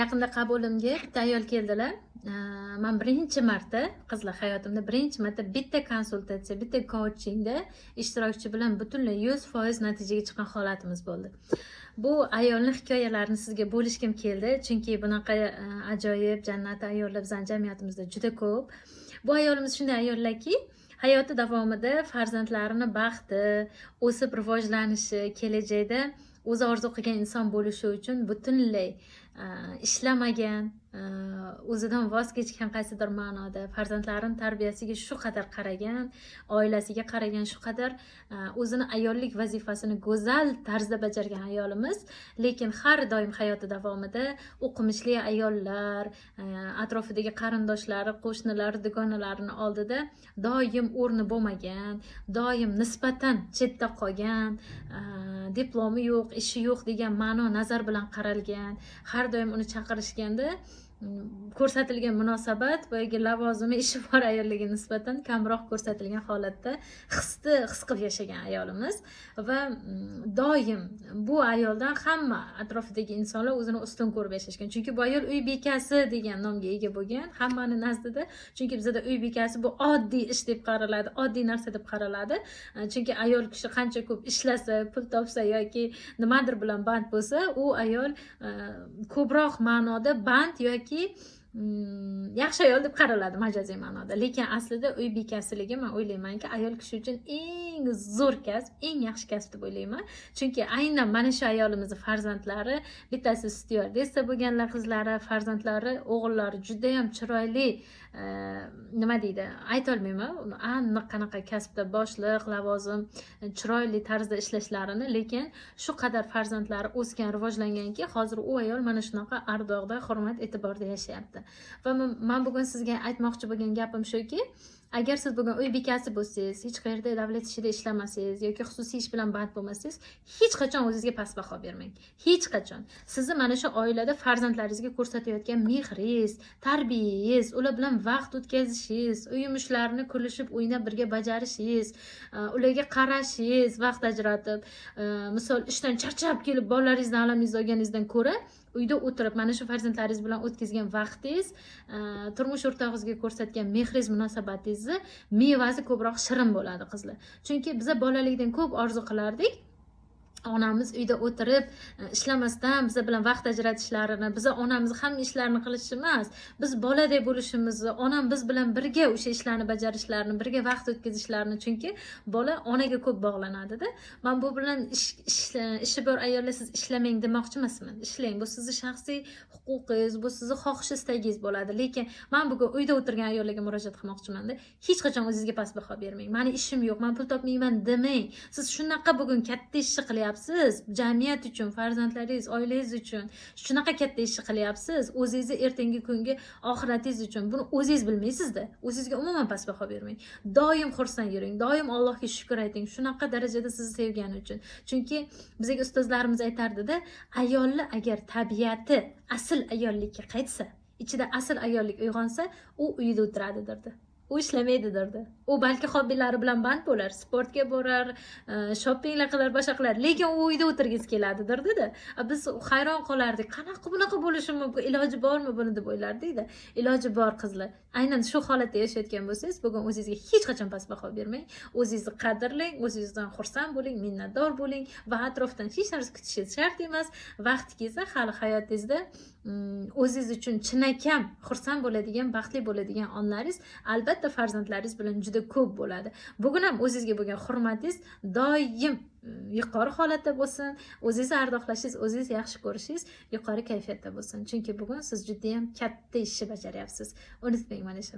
Yaqinda qabulimga bitta ayol keldilar. Man birinchi marta, qizlar, hayotimda birinchi marta bitta konsultatsiya, bitta coachingda ishtirokchi bilan butunlay 100% natijaga chiqqan holatimiz bo'ldi. Bu ayolni hikoyalarini sizga bo'lishgim keldi, chunki bunaqa ajoyib jannati ayollar bizani jamiyatimizda juda ko'p. Bu ayolimiz shunday ayollarki, hayoti davomida farzandlarini baxti, o'sib rivojlanishi, kelajakda o'zi orzu qilgan inson bo'lishi uchun butunlay ishlamagan, o'zidan voz kechgan qaysidir ma'noda, farzandlarini tarbiyasiga shu qadar qaragan, oilasiga qaragan, shu qadar o'zini ayollik vazifasini go'zal tarzda bajargan ayolimiz, lekin har doim hayoti davomida o'qimishli ayollar, atrofidagi qarindoshlari, qo'shnilari, dugonalarini oldida doim o'rni bo'lmagan, doim nisbatan chetda qolgan, diplomi yo'q, ishi yo'q degan ma'no nazar bilan qaralgan, har doim uni chaqirishganda ko'rsatilgan munosabat boyagi lavozimi, ishi bor ayollarga nisbatan kamroq ko'rsatilgan holatda his qilib yashagan ayolimiz. Va doim bu ayoldan hamma atrofidagi insonlar o'zini ustun ko'rib yashashgan, chunki bu ayol uy bekasi degan nomga ega bo'lgan hammani nazdida, chunki bizada uy bekasi bu oddiy ish deb qaraladi, oddiy narsa deb qaraladi. Chunki ayol kishi qancha ko'p ishlasa, pul topsa yoki nimadir bilan band bo'lsa, u ayol ko'proq ma'noda band yoki yaxshi ayol deb qaraladi majoziy ma'noda. Lekin aslida uy bekasiligi, man o'ylaymanki, ayol kishi uchun eng zo'r kasb, eng yaxshi kasb deb o'ylayman, chunki aynan mana shu ayolimizni farzandlari, bittasi styuardessa bo'lganlar, qizlari, farzandlari, o'g'illari judayam chiroyli, nima deydi, aytolmayman uni aniq qanaqa kasbda, boshliq lavozim, chiroyli tarzda ishlashlarini, lekin shu qadar farzandlari o'sgan, rivojlanganki, hozir u ayol mana shunaqa ardoqda, hurmat e'tiborda yashayapti. Va man bugun sizga aytmoqchi bo'lgan gapim shuki, agar siz bugun uy bekasi bo'lsangiz, hech qayerda davlat ishida ishlamasangiz yoki xususiy ish bilan band bo'lmasangiz, hech qachon o'zingizga past baho bermang, hech qachon. Sizni mana shu oilada farzandlaringizga ko'rsatayotgan mehringiz, tarbiyangiz, ular bilan vaqt o'tkazishingiz, uy yumushlarini kulishib, o'ynab birga bajarishingiz, ularga qarashingiz, vaqt ajratib, misol, ishdan charchab kelib bolalaringizni alamingizni olganingizdan ko'ra, uyda o'tirib mana shu farzandlaringiz bilan o'tkazgan vaqtingiz, turmush o'rtog'ingizga ko'rsatgan mehringiz, munosabatingizni mevasi ko'proq shirin bo'ladi, qizlar. Chunki biza bolalikdan ko'p orzu qilardik onamiz uyda o'tirib, ishlamasdan biza bilan vaqt ajratishlarini. Biza onamiz hamma ishlarini qilishi emas, biz boladek bo'lishimizni, onam biz bilan birga o'sha ishlarni bajarishlarini, birga vaqt o'tkazishlarini, chunki bola onaga ko'p bog'lanadida. Man bu bilan ishi bor ayollar, siz ishlamang demoqchi emasman. Ishlang, bu sizni shaxsiy huquqingiz, bu sizni xohish istagingiz bo'ladi. Lekin man bugun uyda o'tirgan ayollarga murojaat qilmoqchimanda, hech qachon o'zingizga past baho bermang. "Mani ishim yo'q, man pul topmayman", demang. Siz shunaqa bugun katta ishni qilyapsiz jamiyat uchun, farzandlaringiz, oilangiz uchun shunaqa katta ishni qilyapsiz, o'zingizni ertangi kungi oxiratingiz uchun. Buni o'zingiz bilmaysizda. O'zingizga umuman past baho bermang, doim xursand yuring, doim Allohga shukur ayting shunaqa darajada sizni sevgani uchun. Chunki bizga ustozlarimiz aytardida, ayolni agar tabiati asl ayollikka qaytsa, ichida asl ayollik uyg'onsa, u uyida o'tiradi derdi, u ishlamaydi derdi. U balki hobbilari bilan band bo'lar, sportga borar, shoppinglar qilar, boshqa qilar, lekin u uyda o'tirgisi keladi derdida. Biz hayron qolardik, qanaqa bunaqa bo'lishi mumkin, iloji bormi buni deb o'ylardikda. Iloji bor, qizlar. Aynan shu holatda yashayotgan bo'lsangiz, bugun o'zingizga hech qachon past baho bermang, o'zingizni qadrlang, o'zingizdan xursand bo'ling, minnatdor bo'ling va atrofdan hech narsa kutishingiz shart emas. Vaqti kelsa, hali hayotingizda o'zingiz uchun chinakam xursand bo'ladigan, baxtli bo'ladigan onlaringiz albatta farzandlaringiz bilan juda ko'p bo'ladi. Bugun ham o'zingizga bo'lgan hurmatingiz doim yuqori holatda bo'lsin, o'zingizni ardoqlashingiz, o'zingizni yaxshi ko'rishingiz yuqori kayfiyatda bo'lsin, chunki bugun siz judayam katta ishni bajaryapsiz, unutmang mana shuni.